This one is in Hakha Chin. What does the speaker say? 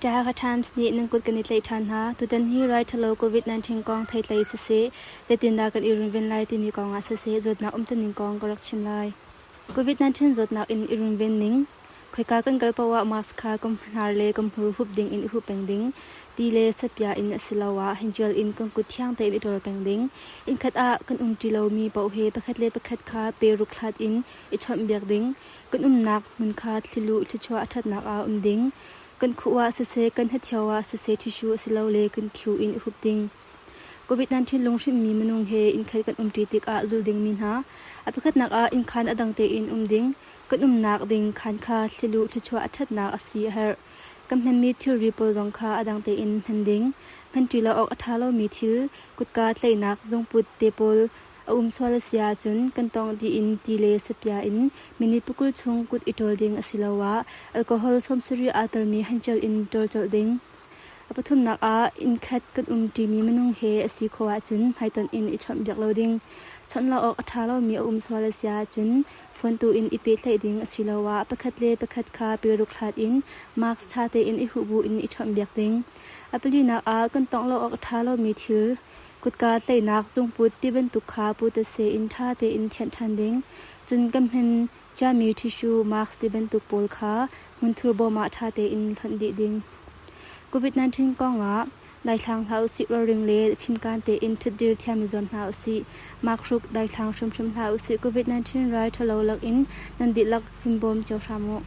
The Hakha Times nih nan kut kan i tlaih ṭhan hna. Tutan hi rai ṭhalo COVID-19 kong theitlei siseh, zeitindah kan i runven lai timi kong ah siseh zawtnak umtuning kong ka rak chim lai. COVID-19 zawtnak in i runven ning. Khoika kan kal paoh ah mask kha kan hnar le kan hmur hup ding in i hup peng ding. Ti le sapia in asiloah handgel in kan kut thiang tein i ṭawl peng ding. Innkhat ah kan umṭi lomi paoh he pakhat le pakhat kha pe ruk hlat in i chawnhbiak ding. Kan umnak hmun kha thliluh thluachuah a ṭhatnak ah um ding. Kan khuh ah siseh, kan hnachio ah siseh tissue asilole kan khiu in i hup ding. COVID-19 lunghrinhmi minung he innkhat kan umṭi tikah zulh dingmi hna. A pakhatnak ah innkhan a dang tein um ding. Kan umnak ding khaan kha thliluh thluachuah a ṭhatnak a si a herh. Kan hmanmi thilri pawl zong kha a dang tein hman ding. Hmanṭi lo awk a ṭha lomi thil, kutka tlaihnak, zungput te pawl a um sual a si ahcun kan tawngh dih in ti le sapia in minute pakul chung kut i ṭawl ding asiloah alcohol 70 aa telmi handgel in ṭawl colh ding. A pathumnak ah innkhat kan umṭimi minung he a si khawh ahcun hmaitonh in i chawnhbiak lo ding. Chawnh lo awk a ṭha lomi a um sual a si ahcun phone tu in i pehtlaih ding asiloah pakhat le pakhat kha peruk hlat in mask ṭha tein i huh bu in i chawnhbiak ding. A palinak ah kan tawngh lo awk a ṭha lomi thil kutka tlaihnak zungput ti bantuk kha putase in ṭha tein thianh ṭhan ding. Cun kan hman ciami tissue, mask ti bantuk pawl kha hmunthur bawm ah ṭha tein hlonh dih ding. COVID-19 kongah daithlang hlah usih, ralring le fimkaan tein ṭhutdir thiam i zuam hna usih. Makhruk daithlang hrimhrim hlah usih. COVID-19 rai ṭhalo lakin nan dihlak himbawm cio hram u.